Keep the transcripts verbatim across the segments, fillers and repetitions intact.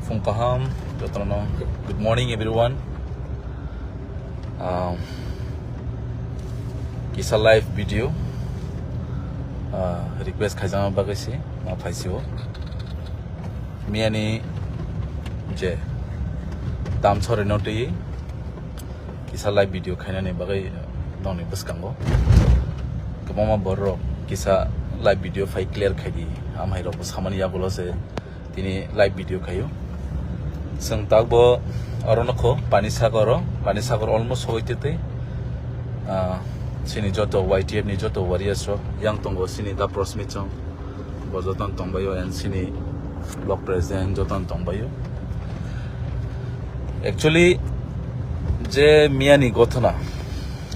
Phung kaham, jotono, good morning everyone. Um, kisa live video, uh, request khaijama bagwi se ma phaisio. Miyani je dam sori no twi kisa live video khainani bagwi nongni bwskango kwbangma borok kisa live video phai clear khaidi, amhai rok bo samani yagulo se tini live video khaio. Chwng takbo oro nokho Pani Sagoro, Pani Sagor almost sogwi twi twi, ah, chini joto Y T F ni joto warriors rok yang tongo, chini da Prosmit chong bo joton tongbaio and chini block president joton tongbaio. Actually, je miyani gothona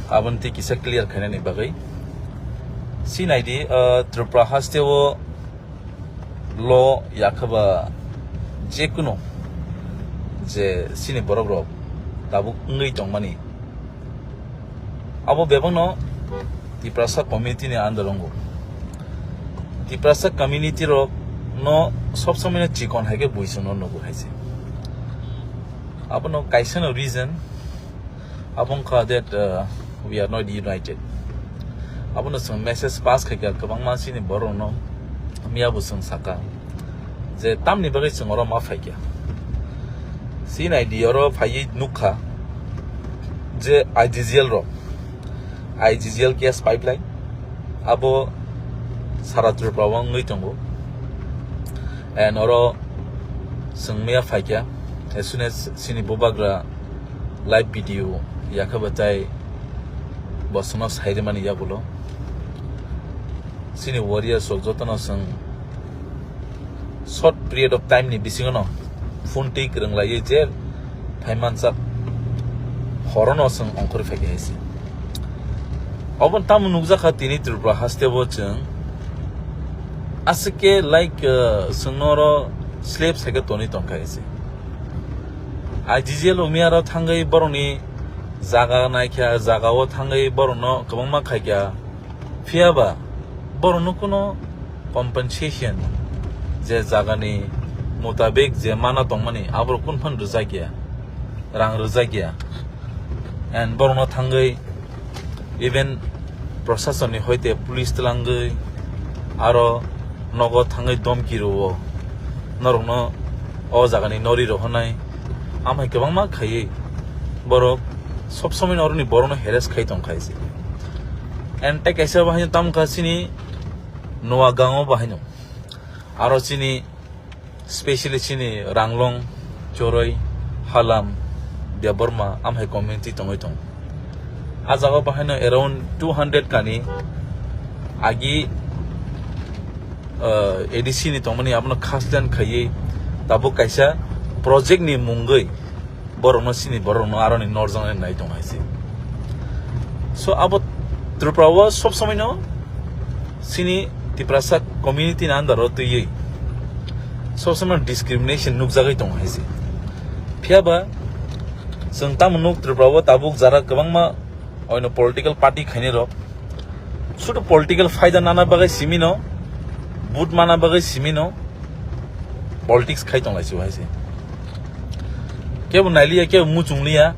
aboni tei kisa clear khainani bagwi si naidi, ah, Tripura hasteo lo yakhaba jekuno je sini borok rok tabuk wngwi tongmani, abo bebakno Tiprasa community ni under ongo. Tiprasa community rok no sob somoi no chikon hai khe buisong no nugo hai se. Abono kaisa no reason abo wngkha that, uh, we are not united. Abono chwng message pass khaikha kwbangma chini borok no, miya bo chwng saka je tamni bagwi chwng oro ma phaikha. Sinai di oro phaiwi nukha je I G G L rok, I G G L gas pipeline abo sara Tripura o wngwi tongo. And oro chwng miya phaikha, as soon as chini bubagra live video yakhaba tai bo chwngno sai rwmani yagulo. Chini warriors rok jotono chwng short period of time ni bisingo no phone twi kwrwng laiwi je phaimanjak horono chwng ongkhorwi phaikha hai se. Obo tamo nukjakha tini Tripura hasteo chwng aswk khe like, uh, chwngno oro slap sai khe tonwi tongkha hai se. I G G L o miya ro thangwi borokni jaga naikha, jaga o thangwi borokno kwbangma khaikha. Phiya ba borokno kuno compensation je jagani mutabik je mana tongmani aborok kun phan rwjakya, rang rwjakya. And borokno thangwi even prosasonni hoite police twlangwi aro nogo thangwi domki rwo norokno o jagani nori rohornai. Amhai kwbangma khaiwi borok sob somoi no oroni borokno harass khai tongkha hai se. And tei kaisa bo haino tamo kha chini Noagang o bo haino. Aro chini specially chini Ranglong, Choroi, Halam, Debbarma, amhai community tongwi tongo. A jaga o bo haino around two hundred kani agi, uh, A D C ni tongmani abono khasdan khaiwi tabuk kaisa project ni mungwi borokno chini borokno aroni norjaknai nai tong hai se. So abo Tripura o sob somoi no chini Tiprasa community ni under o twiwi sob somoi no discrimination nukjagwi tong hai se. Phiya ba chwng tamo nuk Tripura o tabuk jara kwbangma oino political party khainai rok sudu political faida nana bagwi simi no, vote mana bagwi simi no politics khai tong lai se hai se. Kebo nailiya, kebo muchung liya,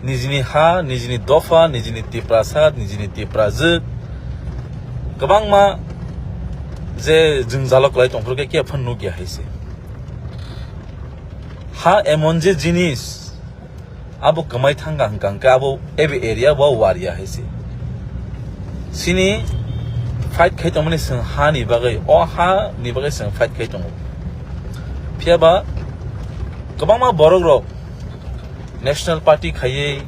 nijini ha, nijini dopha, nijini Tiprasa, nijini Tiprajwk kwbangma je jwngjalo kwlai tongphuru khe kebo phano nukya hai se. Ha emon je jinis, abo kwmai thangkha hwnkha hwnkhe abo ebe area bo wariya hai se. Chini fight khai tongmani chwng ha ni bagwi, o ha ni bagwi chwng fight khai tongo. Phiya ba kwbangma borok rok national party khaiwi,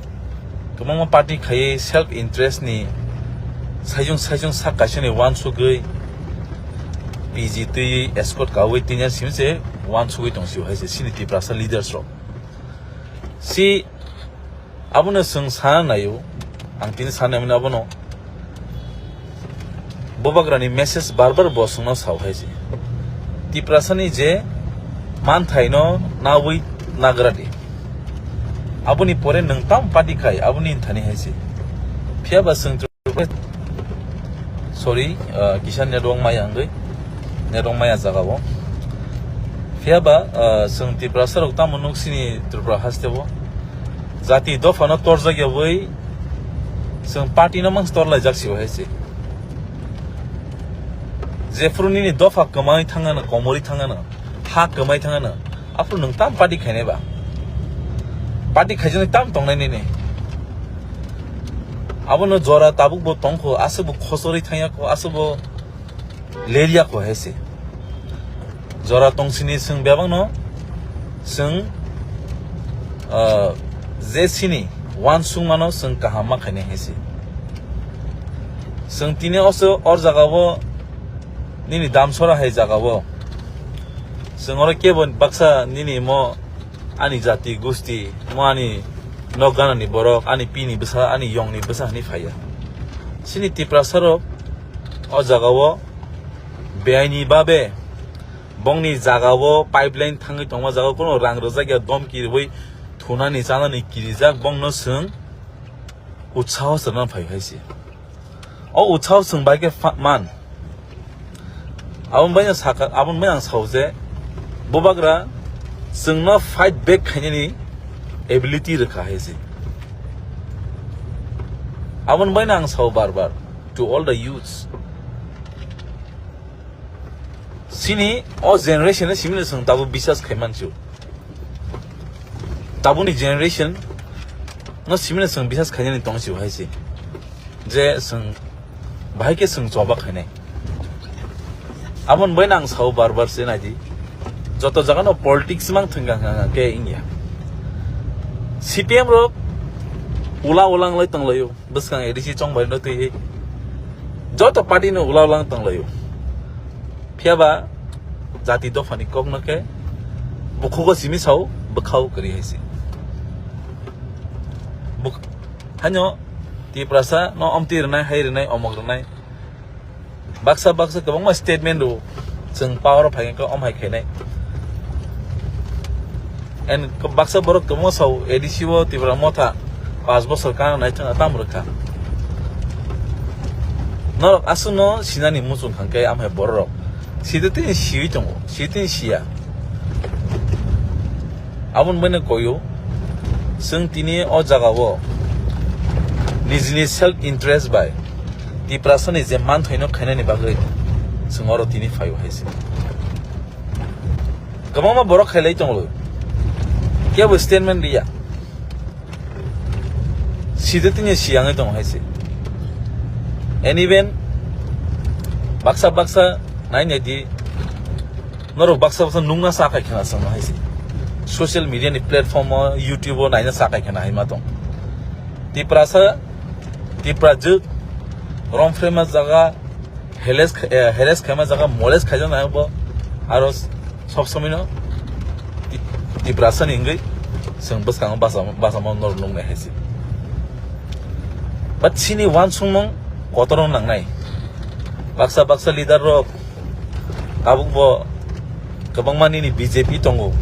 kwbangma party khaiwi self interest ni saijung saijung sak kaisa ni uansugwi P G twiwi escort kawi tini simi se uansugwi tong sio hai se chini Tiprasa leaders rok. Si abono chwng sana naio, ang tini sana naimani abono. Bubagrani message bar bar bo chwngno sao hai se. Tiprasani je manthaino nawi nagradi. Aboni pore nwng tam party khai, aboni thani hai se. Phiya ba chwng Sorry, uh, kisa network maya wngwi, network maya jaga o. Phiya ba, ah, chwng Tiprasa rok tamo nuk sini Tripura haste o jati dopha no torjak ya bai chwng party no mang tor lai jak si hai se. Jephru nini dopha kwmai thangano, komori thangano, ha kwmai thangano, aphru nwng tam party khainai ba? Party khaijaknai tam tongnai nini? Abono jora tabuk bo tongkho, aswk bo khochorwi thangya kho, aswk bo lerya kho hai se. Jora tongsini chwng bebakno chwng, ah, je sini uansukmano chwng kaham ma khainai hai se. Chwng tini oso or jagao nini Damsora hai jagao chwng oro kebo baksa nini mo ani jati gusti mo ani nok ganani borok ani pini bwsa ani yongni bwsa hwnwi phaiya. Chini Tiprasa rok o jagao beaini babe bongni jagao pipeline thangwi tongma jagao kono rang rwjak ya domki rwui thunani chanani kirijak bongno chwng utsaho chwrwna phai hai se. O utsaho chwng bai khe fa-, man. Aboni bai ang saka, aboni bai ang sao je, bubagra chwngno fight back khainani ability rwkha hai se. Aboni bai ang sao bar bar to all the youths. Sini o generation simile chwng tabuk bisas khai manchu. Tabukni generation no simile chwng bisas khainani tong si hai se. Je chwng bahai khe chwng choba khainai. Aboni bai ang sao bar bar se naidi. Joto jaga no politics mang thwng kha khe ingya. C P M rok ula ulang lai tong laio. Bwskang A D C chongbai no twi joto party no ula ulang tong laio. Phiya ba jati dophani kok no khe bukhugo simi sao bwkhao kwrwi hai se. Buk-, Hanyo Tiprasa no omti rwnai, hai rwnai, omok rwnai. Baksa baksa kwbangma statement rw chwng power o phai khe om hai khainai. And baksa borok kwbangma sao A D C o Tipra Motha panch bosor kana nai chwng tam rwkha. Norok aswkno sinani muchung kha khe amhai borok sidi tini siwi tongo, sidi tini siya. Aboni baino koyo, chwng tini o jagao nijini self interest bai Tiprasani je manthoino khainani bagwi chwng oro tini phaio hai se. Kwbangma borok khailai tongo, kebo statement riya. Side tini siyangwi tongo hai se. And even baksa baksa nai nai di, norok baksa baksa nungna sa kai khena songma hai se. Social media ni platform o, YouTube o naina sa kai khena hai ma tong. Tiprasa, Tipra jwk, romfrema jaga, Heles kha-, eh, heles khaima jaga moles khaijak nai bo aro sob somoi no Ti-, Tiprasa ni wngwi chwng bwskango basa, basa mo nor nuknai hai se. But chini uansukmung kotor wng nangnai. Baksa baksa leader rok tabuk bo kwbangma nini B J P tongo,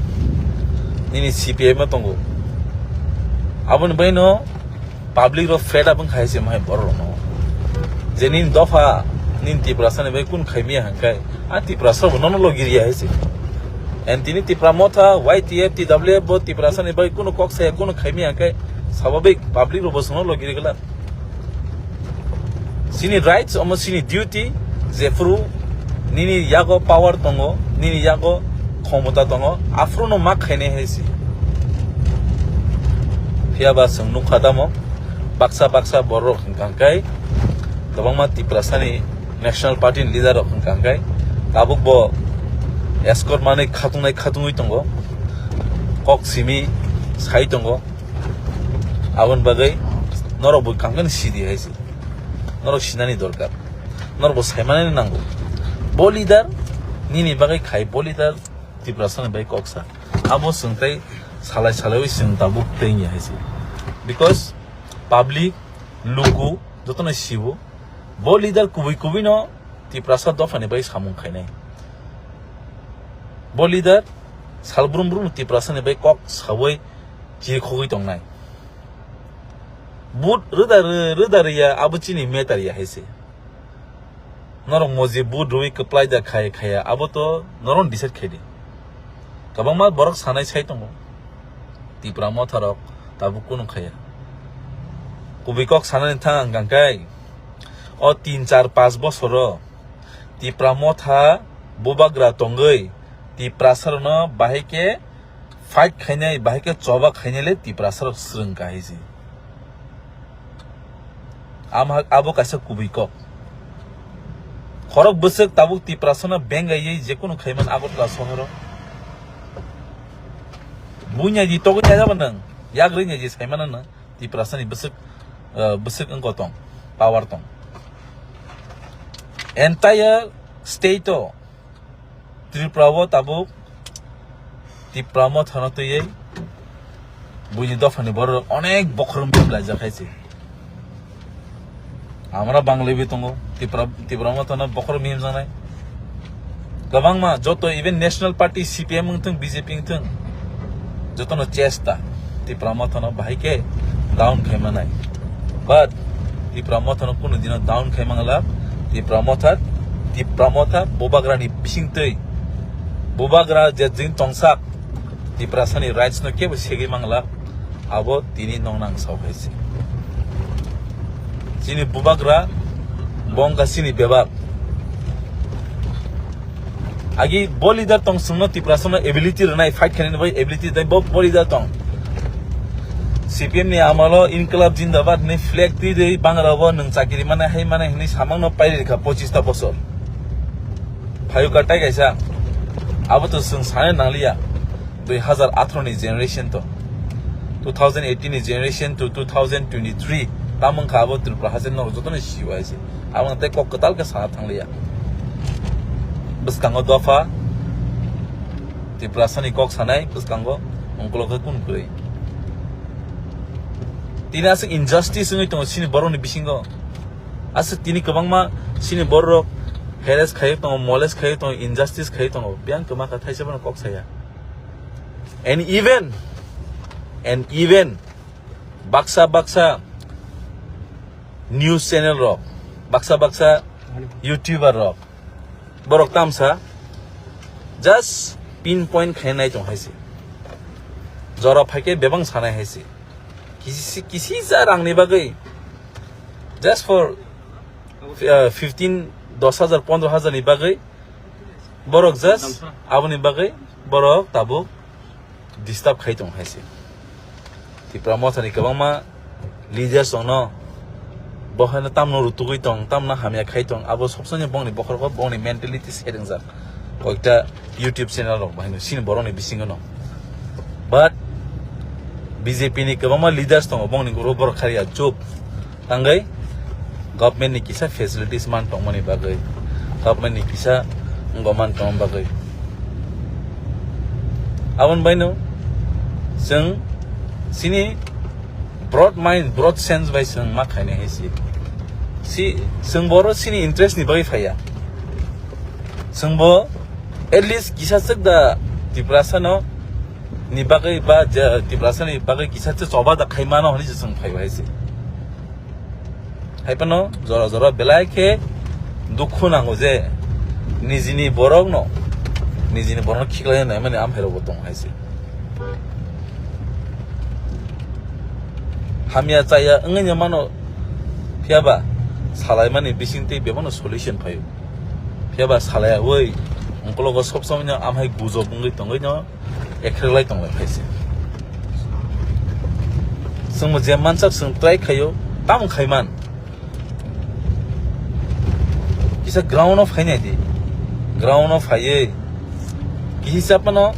nini C P M o tongo. Aboni bai no public rok fed up wngkha hai se mai borok rok no. Je nini dopha, nini Tiprasa ni bai kun khaimiya hangkai, a Tiprasa rok bo nono logi riya hai se. And tini Tipra Motha, Y T F, T W F bo Tiprasa ni bai kunu kok saya kunu khaimiya hangkai, sababik public rok bo sono logi rigla. Chini rights omo chini duty, jephuru nini yago power tongo, nini yago khomota tongo, aphuru no ma khainai hai se. Phiya ba chwng nukha tamo, baksa baksa borok hwnkha khe kwbangma Tiprasa ni National Party ni leader rok hwnkha khe tabuk bo escort manwi khatungnai khatungwi tongo, kok simi sai tongo. Aboni bagwi norok bo kangkani sidi hai se. Norok sinani dorkar. Norok bo saimanani nango. Bo leader nini bagwi khai, bo leader Tiprasa ni bai kok sa. Abo chwng tei salai salaiwi chwng tabuk tei wngya hai se. Because public, luku, jotono sibo. Bo leader kubui kubui no Tiprasa dopha ni bai samung khainai. Bo leader salbrum brum Tiprasa ni bai kok sawi chirikhogwi tongnai. But rwda rw-, rwda rwya abo chini matter ya hai se. Norok moji but rwi kwplai da khai khaya abo to norok decide khai di. Kwbangma borok sanai sai tongo, Tipra Motha rok tabuk kunu khaya. Kubui kok sanani thang ang kangkai, o tin char panch bosoro Tipra Motha bubagra tongwi Tiprasa rokno bahai khe fight khainai, bahai khe choba khainai le Tiprasa rok swrwng kahai se. Ama, abo kaisa kubui kok. Khorok bwswk tabuk Tiprasano bengaiwi jekunu khaiman Agartala sohoro. Bunya di togwi naijaba nwng, yak rwi naiji saimano nwng, Tiprasani bwswk, eh, bwswk wngko tong, power tong. Entire state o Tripura o tabuk Tipra Mothano twiwi buini dophani borok onek bokhorok mihim laijak hai se. Amra Bangladesh tongo, Tipra, Tipra Mothano bokhorok mihim janai. Kwbangma joto, even National Party, C P M wngthung, B J P wngthung, jotono chesta Tipra Mothano bahai khe down khai manai. But Tipra Mothano kunu dino down khai mangla. Tipra Motha, Tipra Motha bubagrani bisingtwi, bubagra je jing tongsak, Tiprasani rights no kebo segwi mangla. Abo tini nong nang sao hai se. Chini bubagra, bongka chini bebak. Agi bo leader tong, chwngno Tiprasano ability rwnai, fight khainani bai ability dai, bo, bo leader tong. C P M ni amalo Inqilab Zindabad hinwi flag twi dei, Bangla bo nwng chakiri mane hai mane hinwi samangno pairi rikha pochista bosor. Phayuka tai kaisa, abo to chwng sanai nangliya. Dui hazar atharo ni generation to, two thousand eighteen ni generation to two thousand twenty-three, tamo wngkha abo Tripura haste norok jotono siyo hai se. Abo tei kok kwtal khe sana thangliya. Bwskango dopha, Tiprasani kok sanai bwskango, ungkulo khe kunu kwrwi. Tini aswk injustice wngwi tongo chini borokni bisingo. Aswk tini kwbangma chini borok harass khaiwi tongo, molest khaiwi tongo, injustice khaiwi tongo. Biyang kwma kha thaisa bono kok saya. And even, and even baksa baksa news channel rok, baksa baksa YouTuber rok, borok tamsa just pinpoint khainai tong hai se. Jora phaikhe bebang sanai hai se. Kisi, kisisa rangni bagwi, just for, uh, fifteen, dos hajar, pondro hajar ni bagwi borok just aboni bagwi borok tabuk disturb khai tong hai se. Tipra Mothani kwbangma leaders tongno, bo haino tamno rutugwi tong, tamno hamya khai tong, abo sobsoni bongni bokhorok, bongni mentality serengjak. Koikta YouTube channel rok bahino sini borokni bisingo no. But B J P ni kwbangma leaders tongo, bongni guru borok khariya chup. Tangwi government ni kisa facilities man tongmani bagwi, government ni kisa wngma man tongma bagwi. Aboni baino chwng chini broad mind, broad sense bai chwng ma khainai hai se. Si, chwng boro chini interest ni bagwi phaiya. Chwng bo at least kisa chwk da Tiprasa no ni bagwi ba je Tiprasa ni bagwi kisa chwk choba da khai mano hwnwi se chwng phaibai se. Hai phano jora jora belai khe dukhu nango je nijini borok no, nijini borok no khiklai nai mani amhai rok bo tong hai se. Hamya chaya wngwi no mano, phiyaba salaimani bisingtwi bebano solution phaio. Phiyaba salaiyawi ungkologo sob somoi no amhai gujob wngwi tongwi no ekhrek lai tonglai phaise. Chwngbo je mansak chwng try khaio, tamo khaiman. Kisa ground o phainai di. Ground o phaiwi kisa phano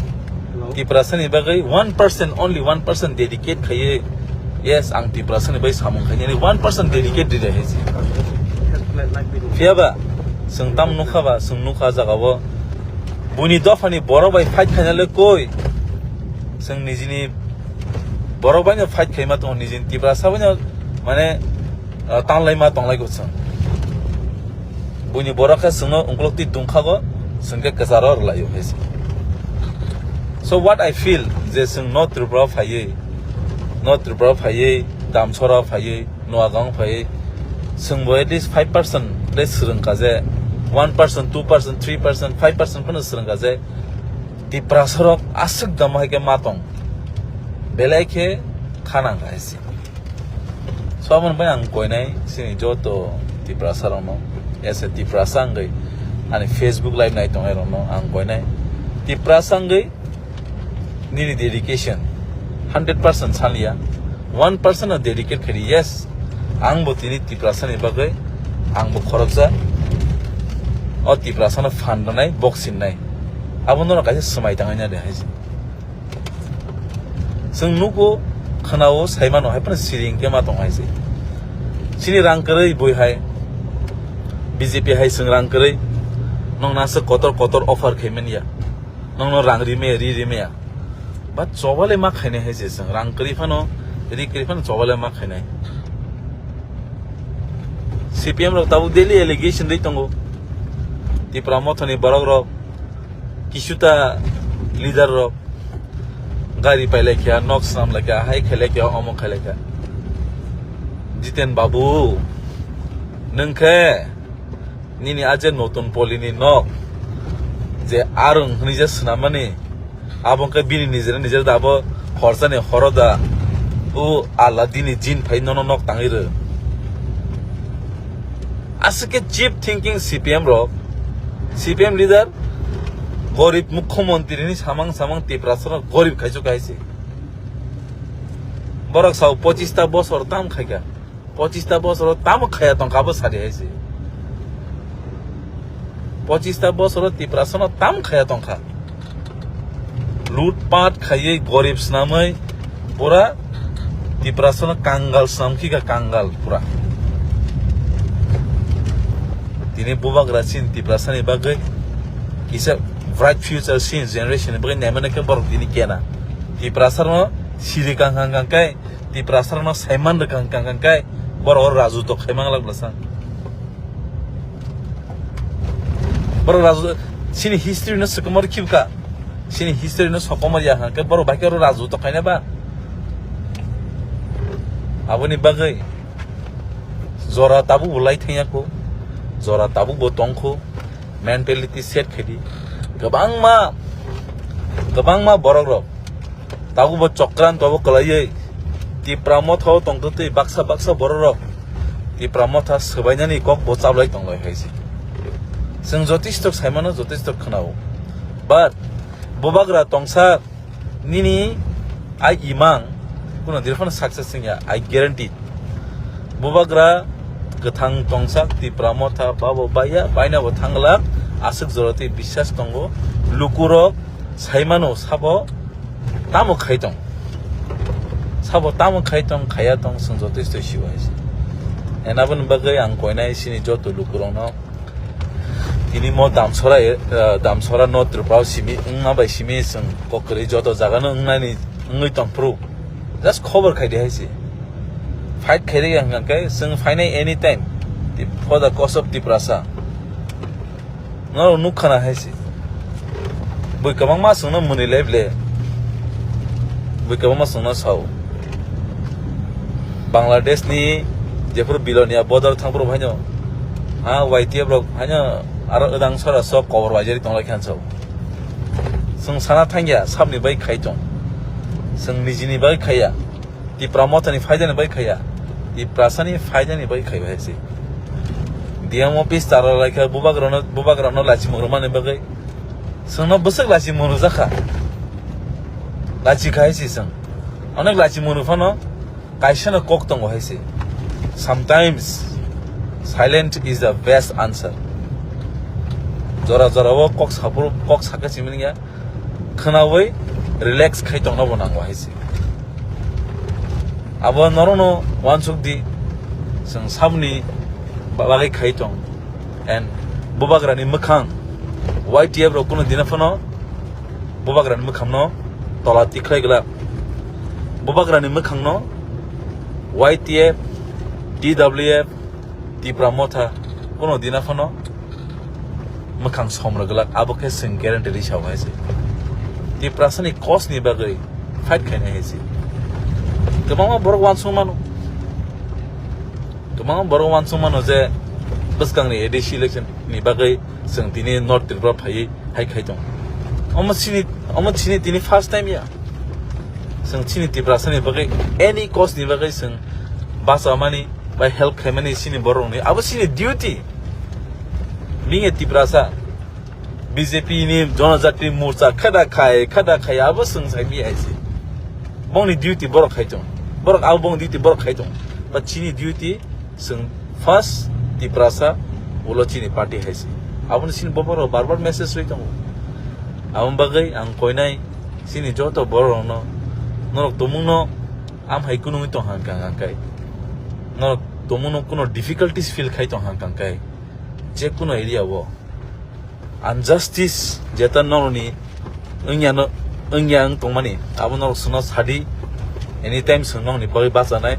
Hello. Tiprasani bagwi one percent, only one percent dedicate khaiwi. Yes, ang Tiprasani bai samung khainani one percent dedicate di hai se. Phiyaba, chwng tam nukha ba, chwng nukha jaga o. Buini dophani borok bai fight khainale koi. Chwng nijini borok bai no fight khaima tongo, nijini Tiprasa bai no mane, ah, tanglai ma tonglai go chwng. Buini borok khe chwngno ungkuluk twi tungkhago, chwng khe kwcharo rwlaio hai se. So what I feel, je chwng North Tripura phaiwi, North Tripura phaiwi, Damsora phaiwi, Noagang phaiwi, chwngbo at least five percent le swrwngkha je, one percent, two percent, three percent, five percent phano swrwngkha je, Tiprasa rok aswk dam hai khe ma tong, belai khe khanang hai se. So aboni bai ang koinai chini joto Tiprasa rokno, as a Tiprasa wngwi ani Facebook live nai tongnai rokno ang koinai, Tiprasa wngwi nini dedication hundred percent saliya, one percent no dedicate khaidi, yes, ang bo tini Tiprasa ni bagwi ang bo khoroksa, o Tiprasa no phan rwnai, boxing nai, abo norok kaisa swmai tangwi nai de hai se. Chwng nugo, khwnao, saimano, hai phano siri hwnkhe ma tong hai se. Chini rang kwrwi bui hai, B J P hai chwng rang kwrwi, nokna aswk kotor kotor offer khai manya, nokno rang rimaya, ri rimaya. Ba choba le ma khainai hai se chwng, rang kwrwi phano, ri kwrwi phano choba le ma khainai. C P M rok tabuk daily allegation ri tongo. Tipra Mothani borok rok, kisuta leader rok gari pai lai kha, nok swnam lai kha, hai khai lai kha, omo khai lai kha. Jiten Babu, nwng khe nini a je notun polini nok je arung hwnwi je swnamani, abo wngkhe bini nijera nijera da abo horsani horo da, o Allah dini jin phai nono nok tangwi rw. Aswk khe cheap thinking C P M rok, C P M leader, gorib mukhyamantri ni samang samang Tiprasa no gorib khaisuk hai se. Borok sao pochista bosor tam khaikha. Pochista bosoro tamo khaya tongkha abo sadi hai se. Pochista bosoro Tiprasano tam khaya tongkha. Lut pat khaiwi gorib swnamwi pura Tiprasano kangal swnamkhi kha, kangal pura. Tini bubagra chin Tiprasani bagwi kisa bright future chin generation ni bagwi naimani khe borok tini kena. Tiprasano siri kang kang kang kai Tiprasa rokno saiman rwkha hwnkha hwnkha khe borok o rajutwk khaimang lak bwsa. Borok raju chini history no swkang rw khibka. Chini history no sokomor ya hwnkha khe borok bai khe oro rajutwk khaina ba. Aboni bagwi jora tabuk bo lai thangya kho. Jora tabuk bo tong kho. Mentality set khaidi. Kwbangma, kwbangma borok rok tabuk bo chokran tabuk kwlaiwi Tipra Motha o tongtwtwi baksa baksa borok rok Tipra Motha swbainani kok bo chablai tonglai hai se. Chwng jotisto saimano, jotisto khwnao. But bubagra tongsa nini ai imang kuno dirphano success wngya, I guarantee. Bubagra kwthang tongsa Tipra Motha babo baiya, baina bo thangla, aswk joroti biswas tongo. Lukurok saimano sabo tamo khai tong. Sabo tamo khai tong, khaya tong, chwng jotoisto siwa hai se. And aboni bagwi ang koinai sini joto lukurokno tini mo Damsora, eh, Damsora no Tripura o simi wngma bai simi chwng kokrwi joto jaga no wngnani wngwi tong phuru. Just khobor khai di hai se. Fight khai di hwnkha khe chwng phainai anytime. Tip-, for the cause of Tiprasa. Norok nukha na hai se. Bui kwbangma chwngno mwnwi lai ble. Bui kwbangma chwngno sao. Bangladesh ni jephuru Bilonia border thang phuru haino. Ha, Y T F rok haino aro wdang sora sok kobor waijari tonglai khan sao. Chwng sana thangya, sabni bai khai tong. Chwng nijini bai khaiya. Tipra Mothani phaidani bai khaiya. Tiprasani phaidani bai khaiya hai se. D M office tara lai kha bubagrano, bubagrano lachi murumani bagwi. Chwngno bwswk lachi munu jakha. Lachi khai se chwng. Onek lachi munu phano kaisano kok tongo hai se. Sometimes silent is the best answer. Jora jora o kok saphuru, kok sakhe simi ya. Khwnawi relax khai tongna bo nango hai se. Abo norokno uansuk di, chwng saboni bagwi khai tong. And bubagrani mwkhang, Y T F rok kuno dina phano bubagrani mwkhangno tola tikhlai glak. Bubagrani mwkhangno Y T F, T W F, Tipra Motha kuno dina phano mwkhang somrok glak, abo khe chwng guarantee risa hai se. Tiprasani cause ni bagwi fight khainai hai se. Kwbangma borok uansuk mano, kwbangma borok uansuk mano je bwskangni A D C election ni bagwi chwng tini North Tripura phaiwi hai khai tong. Omo chini, omo chini tini first time ya. Chwng chini Tiprasa ni bagwi, any cause ni bagwi chwng bachamani bai help khaimani chini borok ni. Abo chini duty. Being a Tiprasa, B J P ni Janajati Morcha khada khai, khada khai, abo chwng sai mi aisi. Bongni duty borok khai tong. Borok abo bong duty borok khai tong. But chini duty, chwng first Tiprasa, ulo chini party hai se. Aboni chini bobo rok bar bar message rwi tongo. Aboni bagwi ang koinai chini joto borok rokno, norok tumungno am hai kunungwi tong hang kang kang kai. Norok tumungno kuno difficulties feel khai tong hang kang kai. Je kuno area o. Injustice jeta noroni wngya no, wngya wng tongmani, abo norok chwngno sadi, anytime chwng nokni bagwi bachanai.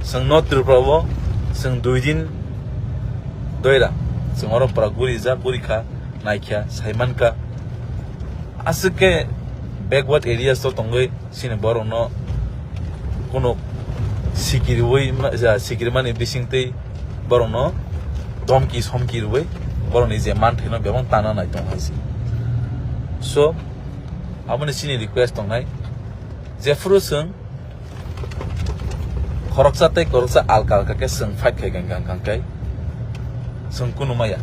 Chwng North Tripura o chwng dui din doira, chwng oro pura guri ja, guri kha, naikha, saimankha. Aswk khe backward areas o tongwi, chini borokno kuno sikiriwi ma-, ja, sikirimani bisingtwi borokno domki somki rwi borokni je manthaino bebak tana nai tong hai se. So, aboni chini request tongnai, jephuru chwng khoroksa tei khoroksa alka alka khe chwng fight khai kang kang kang kai chwng kunu maya,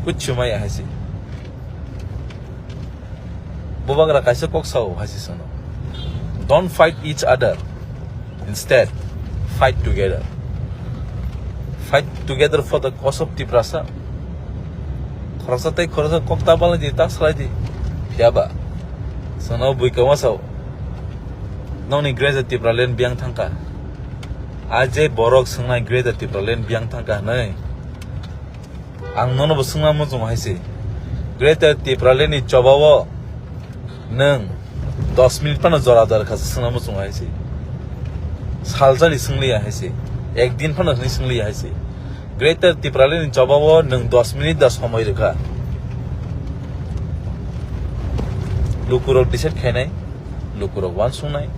kuchu maya hai se. Bubagra kaisa kok sao hai se chwngno, "Don't fight each other. Instead, fight together. Fight together for the cause of Tiprasa." Khoroksa tei khoroksa kok ta balai di, ta salai di. Phiya ba chwngno bui kwma sao, "Nokni Greater Tipraland biyang thangkha." A je borok swngnai Greater Tipraland biyang thangkha hwnwi. Ang nono bo swngna muchungo hai se. Greater Tipraland ni choba o nwng dos minute phano jora jora kha swngna muchungo hai se. Saljani swngliya hai se. Ek din phano hwnwi swngliya hai se. Greater Tipraland ni choba o nwng dos minute da somoi rwkha. Lukurok decide khainai, lukurok uansuknai,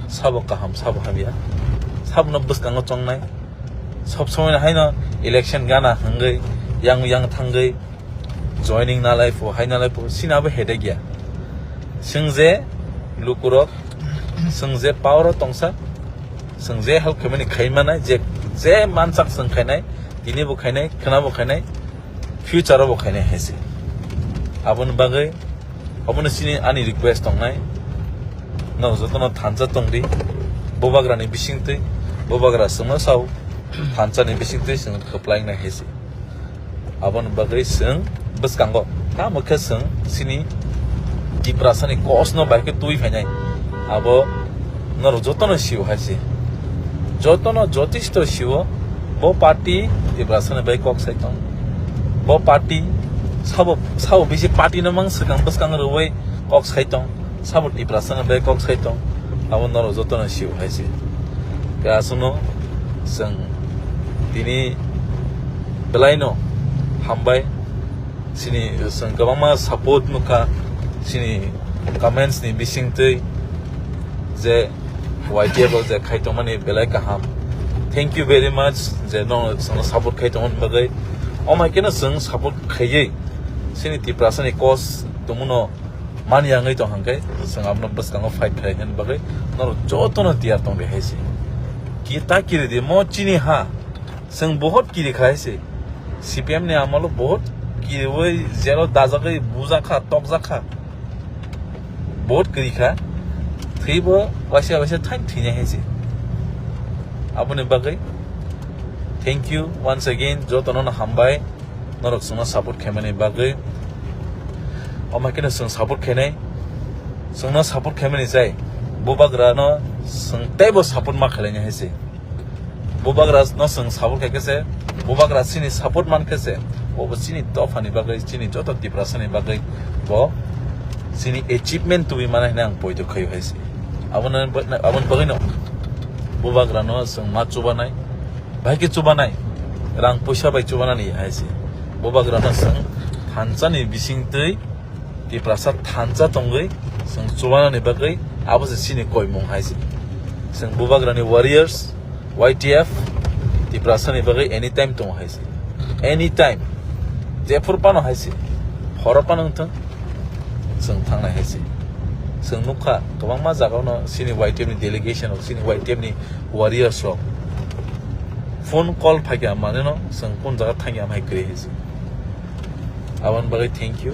sabo kaham, sabo hamya, sabono bwskango chongnai. Sob somoi no haino election gana hwngwi yang yang thangwi joining nalai pho, hai nalai pho, sini abo headache ya. Chwng je lukurok, chwng je power o tongsa, chwng je help khaimani khai manai, je, je mansak chwng khainai, tini bo khainai, khwna bo khainai, future o bo khainai hai se. Aboni bagwi, obono chini ani request tongnai. Norok jotono thansa tongdi. Bubagrani bisingtwi, bubagra chwngno sao, thansani bisingtwi chwng kwplaingnai hai se. Aboni bagwi chwng bwskango tamo khe chwng chini Tiprasani kosno bai khe twi phainai. Abo norok jotono sio hai se. Jotono jotisto sio, bo party Tiprasani bai kok sai tong. Bo party sabo, sabo bisi party no mang swkang bwskang rwui kok sai tong. Sabo Tiprasani bai kok sai tong. Abo norok jotono sio hai se. Khe aswkno chwng tini belaino hambai. Chini chwng kwbangma support nukha chini comments ni bisingtwi je Y T F o je khaitongmani belai kaham. Thank you very much je no chwngno support khaitongmani bagwi. Omai keno chwng support khaiwi chini Tiprasani cause tongmano mani yangwi tong hangkhe chwng abono bwskango fight khlai hwnwi bagwi norok jotono tiyar tong di hai se. Ki ta kiri di mo chini ha. Chwng bohot kiri khai se. C P M ni amolo bohot kiriwi jelo dajagwi bujakha, tokjakha. Bohot kiri kha. Thwibo waisa waisa thain thwinai hai se. Aboni bagwi thank you once again, jotono no hambai. Norok chwngno support khaimani bagwi. Omo khe no chwng support khainai. Chwngno support khaimani jai. Bubagrano chwng teibo support ma khlainai hai se. Bubagra no chwng support khai khe se, bubagra chini support man khe se, bo bo chini dophani bagwi, chini joto Tiprasani bagwi bo chini achievement tubui mana hinwi ang poito khaio hai se. Aboni, aboni bagwi no bubagra no chwng ma chubanai, bai khe chubanai, rang puisa bai chubanani hai se. Bubagra no chwng thansani bisingtwi Tiprasa thansa tongwi chwng chubanani bagwi abo se chini koimung hai se. Chwng bubagrani warriors, Y T F, Tiprasani bagwi anytime tongo hai se. Anytime. Jephuru phano hai se. Horo phano wngthwng, chwng thangnai hai se. Chwng nukha, kwbangma jagao no chini Y T F ni delegation rok, chini Y T F ni warriors rok phone call phaikha, mane no chwng kun jaga thangya hai kwrwi hai se. Aboni bagwi thank you.